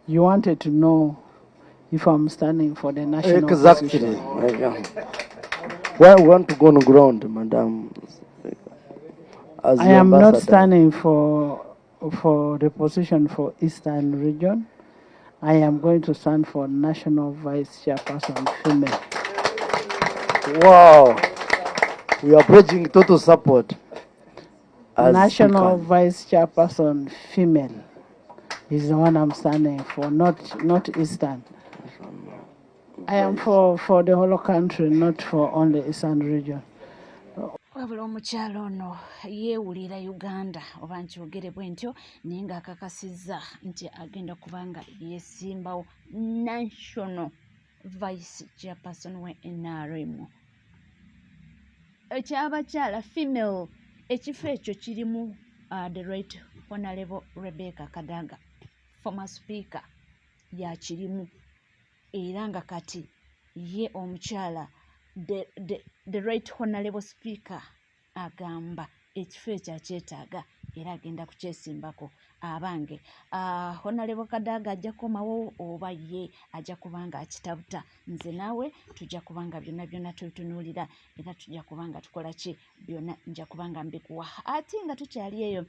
You wanted to know if I'm standing for the national Exactly. position. Yeah. Why we want to go on ground, madam? As I the am not ambassador. Standing for the position for Eastern Region. I am going to stand for National Vice Chairperson Female. Wow. We are pledging total support as National Speaker. Vice Chairperson Female is the one I'm standing for, not Eastern. I am for the whole country, not for only Eastern Region. Wabula omukyala ono yeewulira Uganda, oba nkyogere bwe ntyo, naye ng'akakasizza nti agenda kuba nga yeesimbawo national vice chairperson we NRM ekyabakyala, female. Ekifo ekyo kirimu the Right Honorable Rebecca Kadaga, former speaker, yakirimu, era nga kati ye omukyala the Right Honorable Speaker agamba ekifo ekyo akyetaaga era agenda kukyesimbako. Abange, Honorable Kadaga ajja kukomawo oba ye ajja kuba nga akitabuta? Nze naawe tujja kuba nga byonna byonna tubitunuulira era tujja kuba nga tukola ki, byonna nja kuba nga mbikuwa. Ate nga tukyali eyo,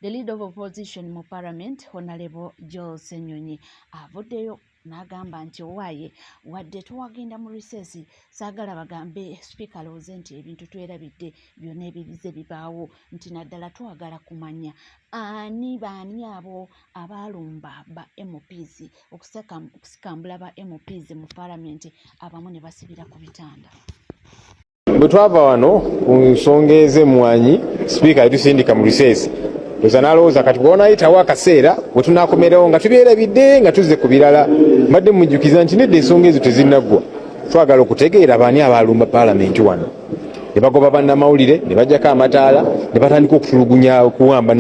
the Leader of Opposition mu Parliament, Honorable Joel Ssenyonyi, avuddeyo n'agamba nti owaaye, wadde tuwagenda mu recess, saagala bagambe Sipiika alowooze nti ebintu twerabidde byonna ebibize bibaawo, nti naddala twagala kumanya ani, baani abo abaalumba ba MPs, okusikambula ba MPs mu Parliament, abamu ne basibira ku bitanda. Bwe twava wano ku nsonga ez'emmwanyi, Sipiika yatusindika mu recess oza n'alowooza kati bw'onaayitawo akaseera bwe tunaakomerawo nga tubyerabidde nga tuzze ku birala. Mbadde mujjukiza nti nedda, ensonga ezo tezinnaggwa. Twagala okutegeera baani abaalumba Paalamenti wano ne bagoba bannamawulire, ne bajjako amataala, ne batandika okutulugunya, okuwamba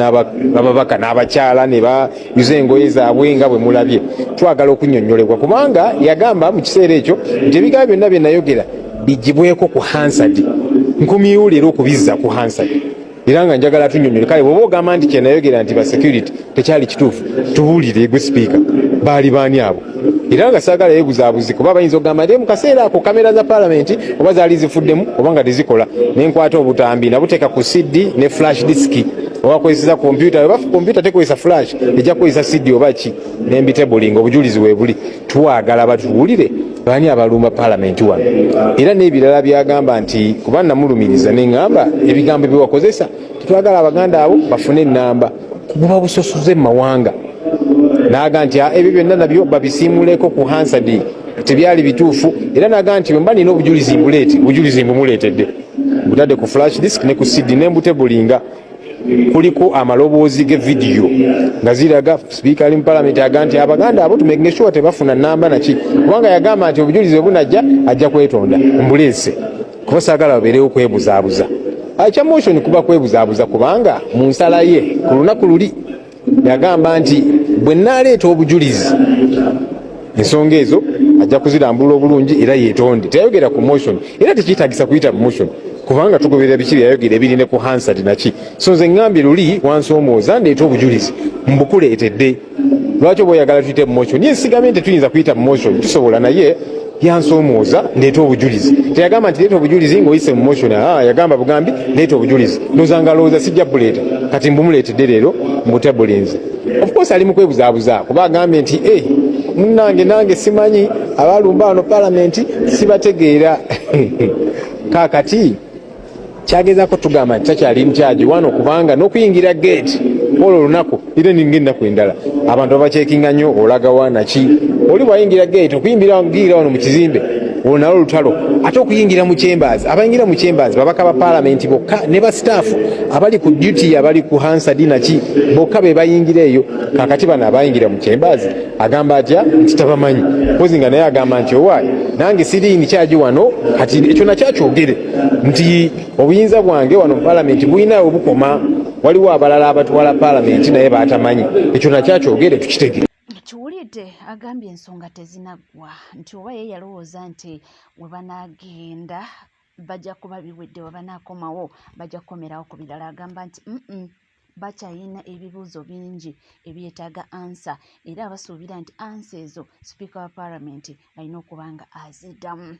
ababaka n'abakyala, ne bayuza engoye zaabwe nga bwe mulabye. Twagala okunnyonnyolebwa kubanga yagamba mu kiseera ekyo nti ebigambo byonna bye nayogera bigibweko ku Hansard. Nkomyewo leero okubizza ku Hansard era nga njagala tunnyonnyole. Kale bw'oba ogamba nti kyenayogera nti ba security tekyali kituufu, tubuulire gwe Sipiika, baali baani abo? Era nga saagala yebuzaabuzi kuba bayinza okugamba nti mu kaseera ako kamera za Paalamenti oba zaali zifuddemu oba nga tezikola, nenkwata obutambi nabuteeka ku CD ne flash disk, oba kozesa kompyuta, oba kompyuta tekozesa flash, ejja kukozesa CD oba ki, nembitebulinga obujulizi weebuli. Twagala batuwulire baani abalumba Paalamenti wano. Era n'ebirala byagamba nti kuba namulumiriza neŋŋamba ebigambo byewakozesa tetwagala Abaganda abo bafune enamba kuba busosoze mu mawanga, naga nti "Ah, ebyo byonna nabyo babisiimuleko ku Hansard, tebyali bituufu." Era naga nti bwe mba nina obujulizi mbuleete. Obujulizi mbumuleetedde, mbutadde ku flash disk ne ku CD nembutebulinga, kuliko amaloboozi ge vidiyo nga ziraga Sipiika ali mu Palamenti aga nti Abaganda abo tumakinge sure tebafuna namba naki, kubanga yagamba nti obujulizi bwe bunajja ajja kwetonda. Mbuleese kuba saagala babeerewo kwebuzaabuza. Ekya motion kuba kwebuzaabuza kubanga mu nsala ye ku lunaku luli yagamba nti bwe naaleeta obujulizi, ensonga ezo ajja kuzirambulula obulungi era yeetonde. Teyayogera ku motion era tekyetagisa kuyita mu motion kubanga tugoberera biki byeyayogera ebiri ne ku Hansard naki. So nze ŋŋambye luli wansoomooza ndeeta obujulizi, mbukuleetedde. Lwaki oba oyagala tuyite mu motion? Ye sigamye nti tuyinza kuyita mu motion, tusobola, naye yansoomooza ndeeta obujulizi. Teyagamba nti leeta obujulizi ng'oyise mu motion. Ah, yagamba bugambi leeta obujulizi. Ndowooza nga alowooza sijja buleeta. Kati mbumuleetedde leero, mbutebulinze. Of course ali mu kwebuzaabuza kuba agambye nti eh, munnange nange simanyi abalumba wano Palamenti, sibategeera. Kaakati kyagezaako tugamba nti takyali in charge wano kubanga n'okuyingira gate olwo olunaku era ninga ennaku endala abantu babacheckinga nnyo, olagawa naki. Oli bwayingira gate okuyingira wano mu kizimbe, olwo nalwo lutalo. Ate okuyingira mu chambers, abayingira mu chambers babaka ba Paalamenti bokka ne ba staff abali ku duty, abali ku Hansard naki, bokka be bayingira eyo. Kakati bano abayingira mu chambers agamba atya nti tabamanyi? Pozi nga naye agamba nti owaayi, nange siri in charge wano. Kati ekyo nakyakyogere nti obuyinza bwange wano mu Paalamenti bulina obukoma, waliwo abalala abatwala Paalamenti naye baatamanyi. Ekyo nakyakyogere tukitegere. Kiwulidde, agambye ensonga tezinaggwa, nti oba ye yalowooza nti we banaagenda bajja kuba biwedde, we banaakomawo bajja kukomerawo ku birala. Agamba nti mm. Bakyalina ebibuuzo bingi ebyetaaga ansa, era basuubira nti ansa ezo sipiika wa paalamenti alina okuba nga aziddamu.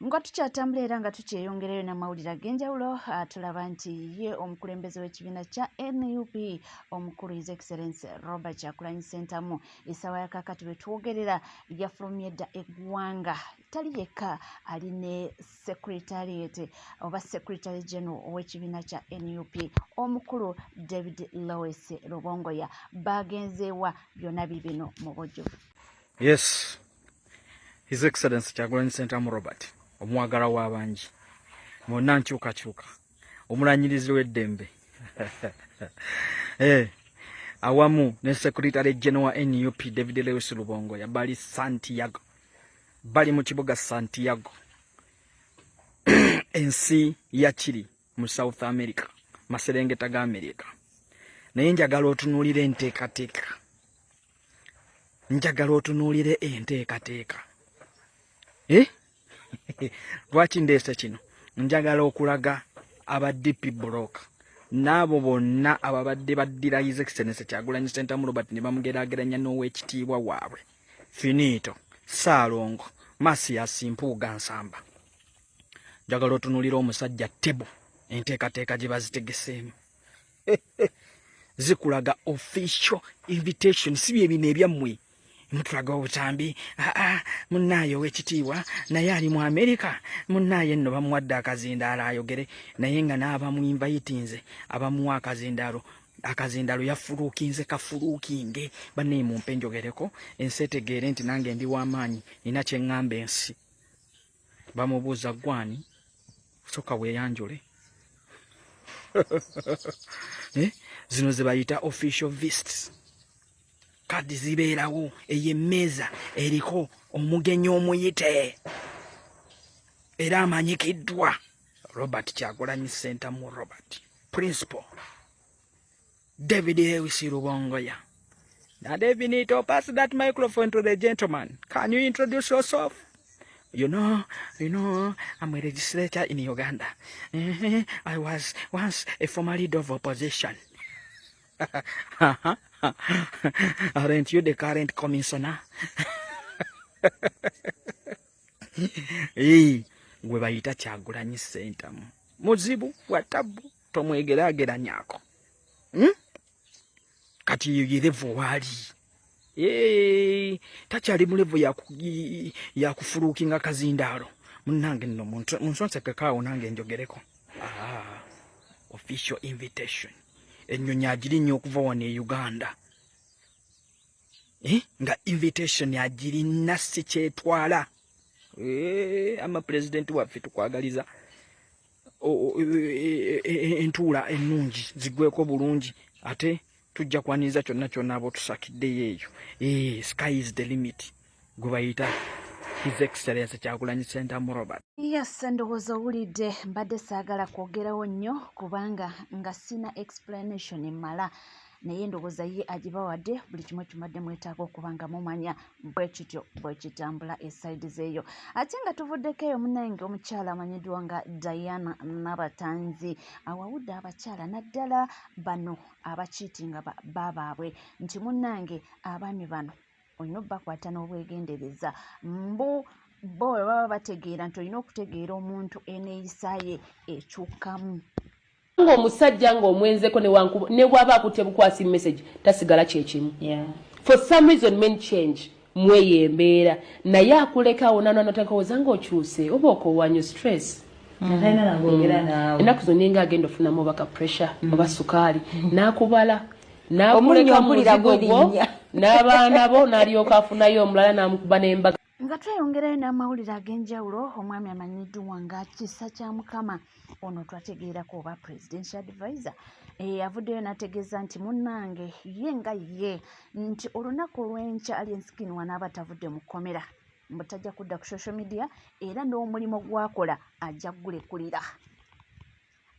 Nga tukyatambula era nga tukyeyongerayo n'amawulire ag'enjawulo, tulaba nti ye omukulembeze w'ekibiina kya NUP omukulu His Excellency Robert Kyagulanyi Ssentamu, essaawa ya kaakati we twogerera yafulumye dda eggwanga. Tali yekka, ali ne secretariat oba secretary general ow'ekibiina kya NUP omukulu David Lewis Rubongoya. Bagenzeewa? Byonna bibino mu bujjuvu. Yes, His Excellency Kyagulanyi Ssentamu Robert, omwagala w'abangi mwonna, nkyukakyuka, omulanyirizi w'eddembe, awamu ne Secretary General wa NUP David Lewis Rubongoya bali Santiago, bali mu kibuga Santiago, ensi ya Chile mu South America, maserengeta ga America. Naye njagala otunuulire enteekateeka, njagala otunuulire enteekateeka. Eh? Lwaki ndeese kino? Njagala okulaga aba DP Bloc n'abo bonna ababadde baddira His Excellency Kyagulanyi Ssentamu Robert ne bamugeraageranya n'owekitiibwa waabwe Finito Ssaalongo Mathias Mpuuga Nsamba. Njagala otunuulire omusajja tebo enteekateeka gye bazitegeseemu zikulaga official invitation, si bye bino ebyammwe mutulaga obutambi. Aa, munnaaye ow'ekitiibwa naye ali mu Amerika, munnaaye nno bamuwadde akazindaalo ayogere, naye nga n'abamuinvitinze abamuwa akazindaalo, akazindaalo yafuluukinze kafuluukinge. Bannaye, mumpe njogereko ensi etegeere nti nange ndi w'amaanyi, nina kye ŋŋamba ensi. Bamubuuza, "Gwani? Soka weeyanjule." Eh? Zino ze bayita official visits kadi zibeerawo. Eyo emmeeza eriko omugenyi omuyite era amanyikiddwa Robert Kyagulanyi Ssentamu Robert, principal David Lewis Rubongoya. Now, David need to pass that microphone to the gentleman. Can you introduce yourself? You know, I'm a legislator in Uganda. I was once a former leader of opposition. Aren't you the current commissioner? Hey, gwe bayita Kyagulanyi Ssentamu muzibu wa tabbu, tomwegeraageranyako. Kati eyo ye level waali. Takyali mu level yakufuluukinga kazindaalo. Munnange nno munsonsekekaawo nange njogereko. Ah, official invitation, ennyonyi agirinnya okuva wano e Uganda, eh? Nga invitation agirina si kyetwala. Eh, ama pulezidenti waffe tukwagaliza entuula ennungi zigweko bulungi, ate tujja kwaniriza kyonna kyonna aba otusakiddeyo eyo. Eh, sky is the limit. Gwe bayita His Excellence Kyagulanyi Ssentamu Robert. Yes, ndowooza owulidde. Mbadde saagala kwogerawo nnyo kubanga nga sina explanation emmala, naye ndowooza ye agibawadde buli kimu kimadde mwetaaga okuba nga mumanya bwe kityo bwe kitambula eside zeeyo. Ate nga tuvuddeko eyo, munnange omukyala amanyiddwa nga Diana Nabatanzi awawudde abakyala, naddala bano abakiitinga babaabwe, nti munnange abaami bano olina obbakwata n'obwegendereza. Mbu bo bwe baba bategeera nti olina okutegeera omuntu eneeyisa ye ekyukamu. Ng'omusajja ng'omwenzeko ne bw'aba akutte bukwasi message tasigala kyekimu. For some reason men change mweyo embeera, naye akulekawo nananotakawoza ng'okyuse oba okowanya stress. Talina nagwogera naawe. Ennaku zonna nga agenda ofunamu oba ka pressure oba sukaali n'akubala Omunnyo n'akuleka mu mpulira muzigo gwo gulinnya. N'abaana bo n'alyoka afunayo omulala n'amukuba n'embaga. Nga tweyongerayo n'amawulire ag'enjawulo, omwami amanyiddwa nga Kisa kya Mukama, ono twategeerako oba presidential advisor, avuddeyo n'ategeeza nti munnange ye nga ye nti olunaku olw'enkya Alien Skin wanaaba tavudde mu kkomera, mbu tajja kudda ku social media, era n'omulimu gwakola ajja kugulekulira.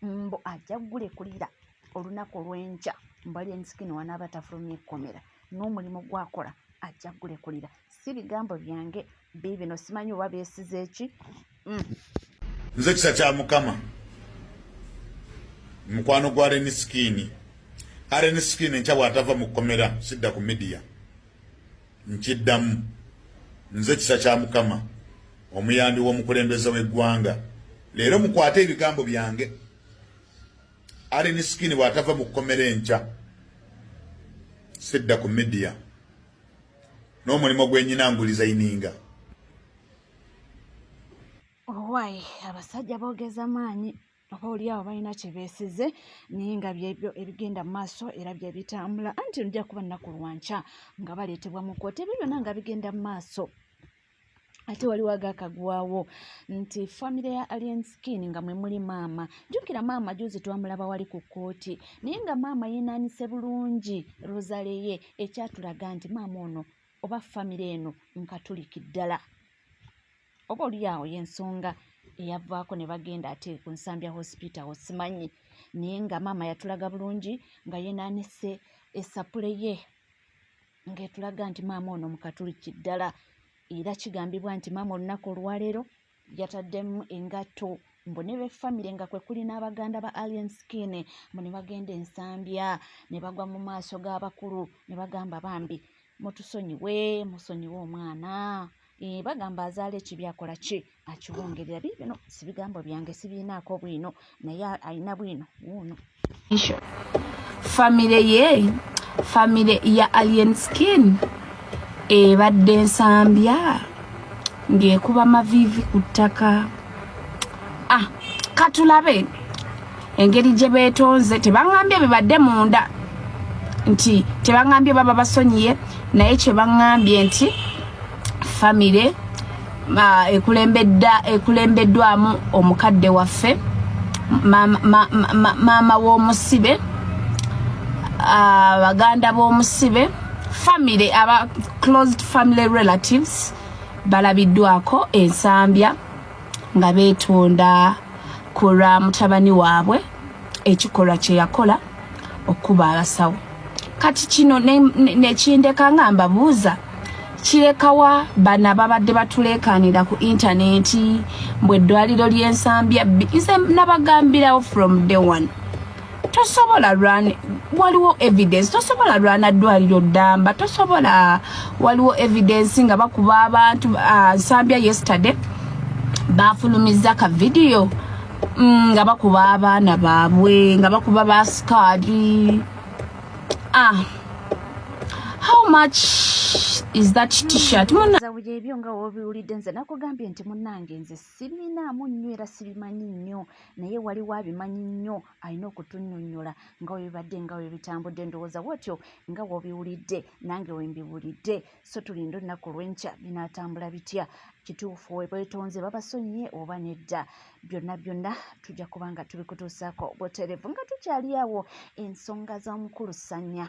Mbu ajja kugulekulira olunaku olw'enkya. Mbu Alien Skin wanaaba tafulumya ekkomera, n'omulimu gwakola ajja kugulekulira. Si bigambo byange biibino, simanyi oba beesize ki. Nze Kisa kya Mukama. Mukwano gwa Alien Skin. Alien Skin enkya bw'atava mu kkomera sidda ku media. Nkiddamu. Nze kisa kya Mukama, omuyambi w'omukulembeze w'eggwanga. Leero mukwate ebigambo byange. Alien Skin bw'atava mu kkomera enkya sidda ku media. N'omulimu gwe nyina ngulizayininga. Owai, abasajja boogeza maanyi, oba oli awo balina kye beesize, naye nga byebyo ebigenda mu maaso era bye bitambula. Anti nja kuba nnaku lwankya nga baleetebwa mu kkooti, ebyo byonna nga bigenda mu maaso. Ate waliwo agakagwawo nti famire ya Alien Skin, nga mwe muli maama, jjukira maama juzi twamulaba wali ku kkooti, naye nga maama yeenaanise bulungi rosale ye, ekyatulaga nti maama ono oba famire eno nkatuliki ddala. Oba oli awo y'ensonga eyavaako ne bagenda ate ku Nsambya Hospital, simanyi, naye nga maama yatulaga bulungi nga yeenaanise esapule ye ng'etulaga nti maama ono mukatuliki ddala. Era kigambibwa nti maama olunaku olwaleero yataddemu engatto, mbu ne beffamire nga kwe kuli n'abaganda ba Alien Skin, mbu ne bagenda Ensambya ne bagwa mu maaso g'abakulu ne bagamba, "Bambi mutusonyiwe, musonyiwe omwana." Bagamba azaala ekibi akola ki? Akiwongerera. Biibino si bigambo byange, sibiinaako bwino, naye alina bwino wuuno. Famire ye, famire ya Alien Skin ebadde Nsambya ng'ekuba maviivi ku ttaka. Ah, katulabe engeri gye beetonze. Tebaŋŋambye bibadde munda, nti tebaŋŋambye baba basonyiye, naye kye baŋŋambye nti famire ekulembeddwamu omukadde waffe, maama w'omusibe, baganda b'omusibe, famire aba closed family relatives balabiddwako Ensambya nga beetonda ku lwa mutabani waabwe, ekikolwa kye yakola okuba abasawo. Kati kino nekindeka nga mbabuuza, kirekawa bano ababadde batuleekaanira ku intaneti mbwe eddwaliro ly'Ensambya? Nze nabagambirawo from day one, tosobola run, waliwo evidence, tosobola lwana ddwaliro ddamba, tosobola. Waliwo evidence nga bakuba abantu. Nsambya yesterday bafulumiza ka video nga bakuba abaana baabwe, nga bakuba basikaadi. Ah, how much is that T-shirt? Muna Zawuja, ebyo nga wobiwulidde, nze nakugambye nti munnange nze sibiinaamu nnyo era sibimanyi nnyo, naye waliwo abimanyi nnyo alina okutunnyonnyola nga webibadde, nga webitambudde. Ndowooza bwotyo nga wobiwulidde nange wembiwulidde, so tulinde olunaku lw'enkya binaatambula bitya. Kituufu webeetonze, babasonyiye oba nedda? Byonna byonna tujja kuba nga tubikutuusaako buterevu. Nga tukyali awo, ensonga z'omukulu Sanya.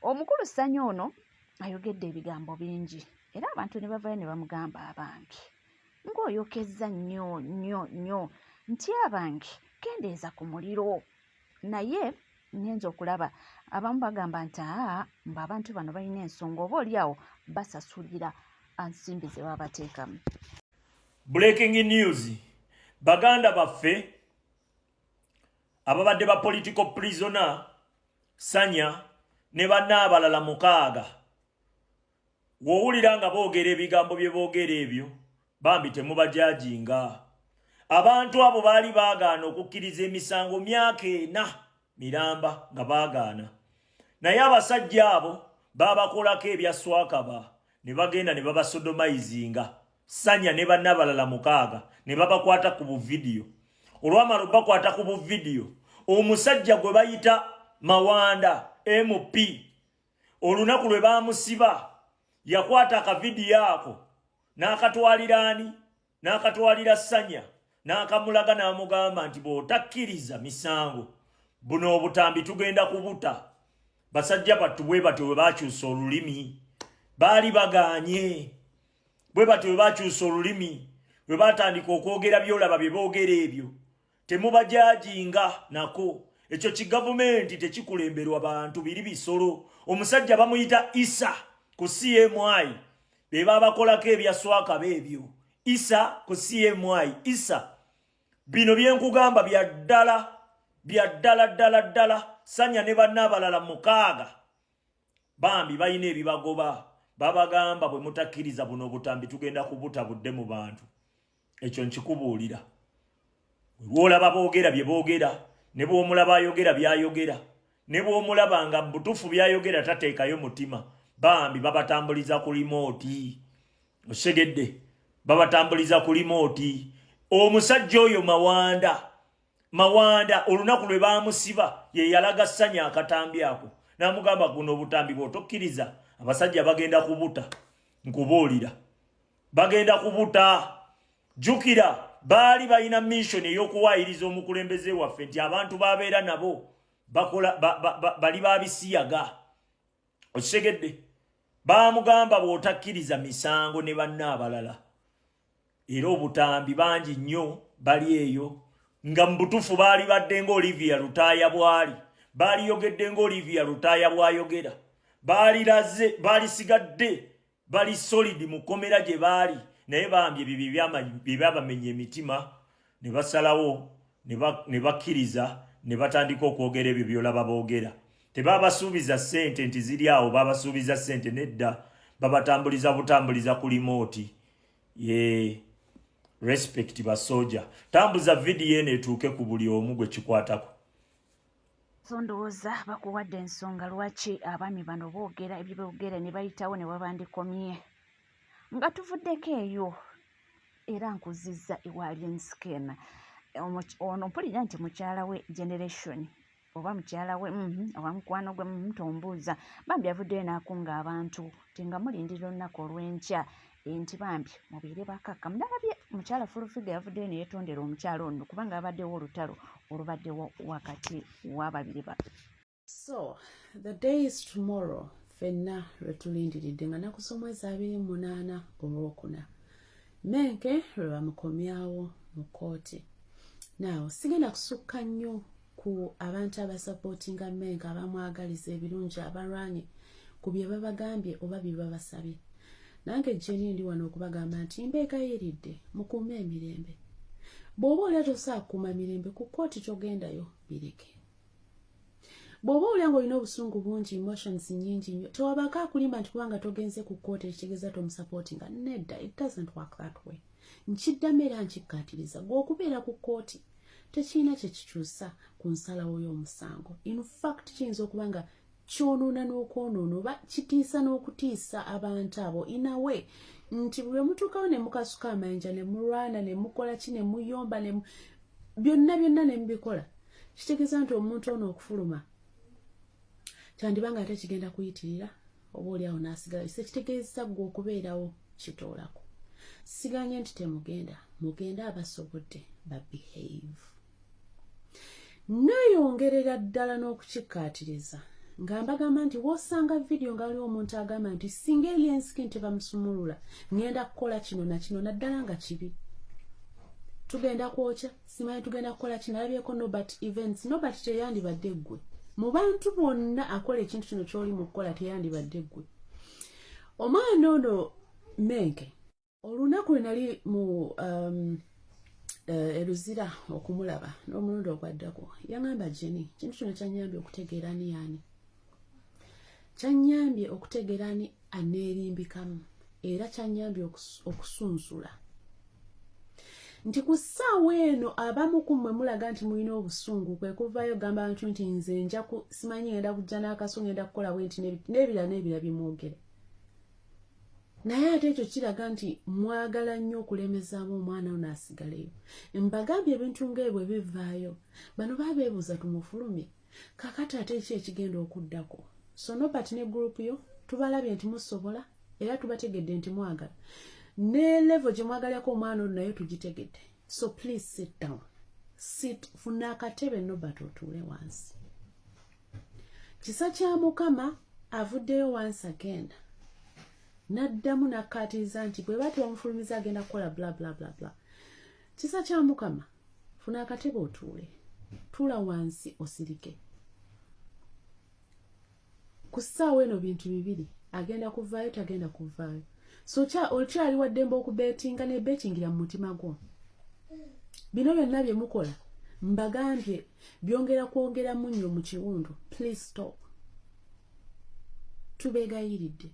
Omukulu Sanya ono ayogedde ebigambo bingi, era abantu ne bavayo ne bamugamba, "Abange, ng'oyokezza nnyo nnyo nnyo," nti, "Abange, kendeeza ku muliro." Naye ngenza okulaba abamu bagamba nti aa, mbu abantu bano balina ensonga, oba oli awo basasulira nsimbi ze babateekamu. Breaking news: baganda baffe ababadde ba political prisoner Sanya ne banna abalala 6, w'owulira nga boogera ebigambo bye boogera ebyo, bambi temubajajinga. Abantu abo baali baagaana okukkiriza emisango myaka 4 miramba nga baagaana, naye abasajja abo babakolako ebya swakaba ne bagenda ne babasodomayizinga Sanya ne banna abalala 6 ne babakwata ku buvidiyo. Olwamala obakwata ku buvidiyo, omusajja gwe bayita Mawanda MP, olunaku lwe bamusiba yakwata akavidiyo ako n'akatwalira ani? N'akatwalira Sanya, n'akamulaga, n'amugamba nti, "Bw'otakkiriza misango, buno obutambi tugenda kubuta." Basajja battu bwe batyo bwe bakyusa olulimi, baali bagaanye, bwe batyo bwe bakyusa olulimi, bwe batandika okwogera byolaba bye boogera ebyo. Temubajajinga nako. Ekyo kigavumenti tekikulemberwa bantu, biri bisolo. Omusajja bamuyita Isa ku CMI, be babakolako ebya swakaba ebyo. Isa ku CMI, Isa, bino byenkugamba bya ddala. Bya ddala ddala ddala. Sanya ne banne abalala mukaaga bambi balina ebibagoba, babagamba bwe mutakkiriza buno obutambi tugenda kubuta budde mu bantu. Ekyo nkikubuulira, lwolaba boogera bye boogera, ne bw'omulaba ayogera by'ayogera, ne bw'omulaba nga butuufu by'ayogera tateekayo mutima, bambi babatambuliza ku limooti. Osegedde, babatambuliza ku limooti. Omusajja oyo Mawanda, Mawanda olunaku lwe baamusiba ye yalaga Ssanya akatambi ako n'amugamba, guno obutambi bw'otokkiriza abasajja bagenda kubuta. Nkubuulira, bagenda kubuta. Jjukira baali balina mission ey'okuwaayiriza omukulembeze waffe nti abantu babeera nabo bakola bali babisiyaga. Okisegedde, baamugamba bw'otakkiriza misango ne banna abalala. Era obutambi bangi nnyo bali eyo nga mu butuufu baali badde nga Olivia Lutaaya bwali, baaliyogedde nga Olivia Lutaaya bw'ayogera, baaliraze, baalisigadde bali solid mu kkomera gye baali. Naye bambi ebyo bye byabamenya emitima ne basalawo ne bakkiriza ne batandika okwogera ebyo byolaba boogera. Tebabasuubiza ssente nti ziri awo, babasuubiza ssente nedda, babatambuliza butambuliza ku limooti. Ye respect basoja, tambuza vidiyo eno etuuke ku buli omu gwe kikwatako. So ndowooza bakuwadde ensonga lwaki abaami bano boogera ebyo boogera ne bayitawo ne wabandikomye. Nga tuvuddeko eyo, era nkuzizza ewa Alien Skin. Ono mpulira nti mukyala we Generation oba mukyala we oba mukwano gwe, tombuuza. Bambi avuddeyo n'akunga abantu nti nga mulindira olunaku olw'enkya, nti bambi mubeere bakakkamu. Nalabye mukyala Full Figure yavuddeyo ne yeetondera omukyala ono kubanga abaddewo olutalo olubaddewo wakati w'ababiri ba So the day is tomorrow. Ffenna lwe tulindiridde nga nnaku z'omwezi 28 Olwokuna, Menke lwe bamukomyawo mu kkooti. Now sigenda kusukka nnyo ku abantu abasapootinga Menke, abamwagaliza ebirungi, abalwanye ku bye babagambye oba bye babasabye. Nange Jeni ndi wano okubagamba nti mbeegayiridde mukuume emirembe. Bw'oba olya tosaa kukuuma mirembe ku kkooti, togendayo, bireke. Bw'oba olya ng'olina obusungu bungi, emotions nyingi nnyo, tewabaako akulimba nti kubanga togenze ku kkooti ekitegeeza tomusapootinga. Nedda, it doesn't work that way. Nkiddamu era nkikkaatiriza, gwe okubeera ku kkooti tekirina kye kikyusa ku nsalawo y'omusango. In fact, kiyinza okuba nga kyonoona n'okwonoona oba kitiisa n'okutiisa abantu abo in a way nti bwe mutuukawo ne mukasuka amayinja ne mulwana ne mukola ki ne muyomba ne byonna byonna ne mubikola, kitegeeza nti omuntu ono okufuluma kyandiba nga ate kigenda kuyitirira oba oli awo n'asigala. Se kitegeeza ggwe okubeerawo kitoolako. Siganye nti temugenda, mugende abasobodde ba behave. Nayongerera ddala n'okukikkaatiriza nga mbagamba nti wosanga vidiyo nga waliwo omuntu agamba nti singa Alien Skin tebamusumulula ŋŋenda kukola kino na kino, naddala nga kibi, tugenda kwokya, simanyi tugenda kukola kino. Alabyeko Nobert Events. Nobert, teyandibadde ggwe mu bantu bonna akola ekintu kino ky'oli mu kukola, teyandibadde ggwe. Omwana ono Menke, olunaku lwe nali mu Eruzira okumulaba n'omulundi ogwaddako, yaŋŋamba, "Jeni, kintu kino kyanyambye okutegeera ani yaani, kyanyambye okutegeera ani aneerimbikamu, era kyanyambye okusunsula nti ku ssaawa eno abamu ku mmwe mulaga nti mulina obusungu, kwe kuvaayo gamba abantu nti nze nja simanyi ngenda kujja n'akaso, ngenda kukola bwe nti n'ebirala n'ebirala byemwogera. Naye ate ekyo kiraga nti mwagala nnyo okulemezaamu omwana ono asigaleyo." Mbagambye, ebintu ng'ebyo bivaayo, bano baabeebuuza tumufulumye kakati ate eki ekigenda okuddako. So Nobert ne group yo, tubalabye nti musobola era tubategedde nti mwagala, ne level gye mwagalako omwana ono nayo tugitegedde. So please sit down, sit, funa akatebe Nobert, otuule wansi. Kisa kya Mukama avuddeyo once again n'addamu n'akkaatiriza nti bwe bati bamufulumiza agenda kukola bla bla bla bla. Kisa kya Mukama, funa akatebe otuule, tuula wansi osirike. Ku ssaawa eno bintu bibiri: agenda kuvaayo, tagenda kuvaayo. So okyali waddembe okubeetinga nebeetingira mu mutima gwo. Bino byonna bye mukola Mbagambye byongera kwongera munnyo mu kiwundu. Please stop, tubeegayiridde.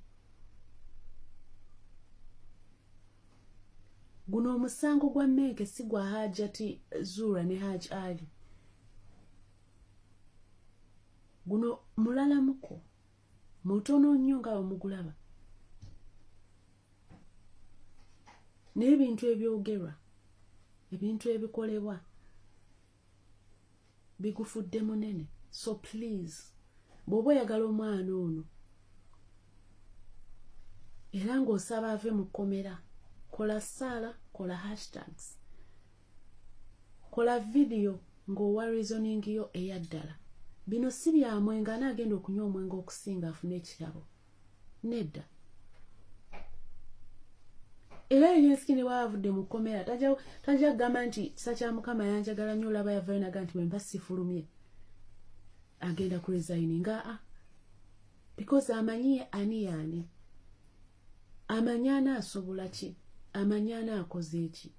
Guno omusango gwa Menke si gwa Hajati Zura ne Haj Ali, guno mulalamuko mutono nnyo nga bwemugulaba, n'ebintu ebyogerwa, ebintu ebikolebwa bigufudde munene. So please, bw'oba oyagala omwana ono era ng'osaba ave mu kkomera, kola ssaala, kola hashtags, kola vidiyo ng'owa reasoning yo eya ddala. Bino si bya mwenge, ani agenda okunywa omwenge okusinga afune ekirabo? Nedda. Era Alien ne bwaba avudde mu kkomera tajja kugamba nti kisa kya Mukama yanjagala nnyo, olaba yavayo naga nti bwemba sifulumye agenda ku resigninga, a because amanyi ani yaani, amanyi ani asobola ki, amanyi ani akoze ki.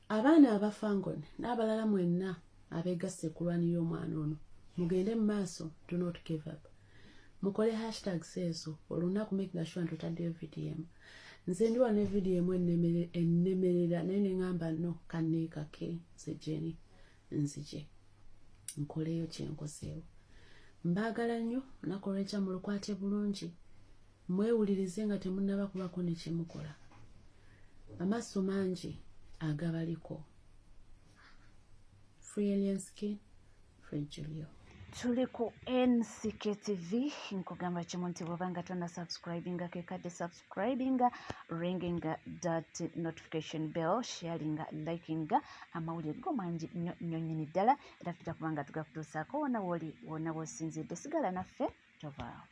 Abaana aba Fangon n'abalala mwenna abeegasse okulwanirira omwana ono, mugende mu maaso, do not give up. Mukole hashtags ezo olunaku, making sure nti otaddeyo vidiyo emu. Nze ndi wano ne vidiyo emu ennemerera, naye ne ŋŋamba no, kanneekake nze Jeni nzije nkoleyo kye nkozeewo. Mbaagala nnyo, olunaku olw'enkya mulukwate bulungi, mwewulirize nga temunnaba kubako ne kye mukola. Amaaso mangi agabaliko. Free Alien Skin, Free Julio. Tuli ku NCKTV, nkugamba kimu nti bw'oba nga tonna subscribinga, kekadde subscribinga, ringinga that notification bell, sharinga, likinga amawulire go mangi nnyo nnyo nnyini ddala, era tujja kuba nga tugakutuusaako wona wooli, wona w'osinzidde. Sigala naffe, tovaawo.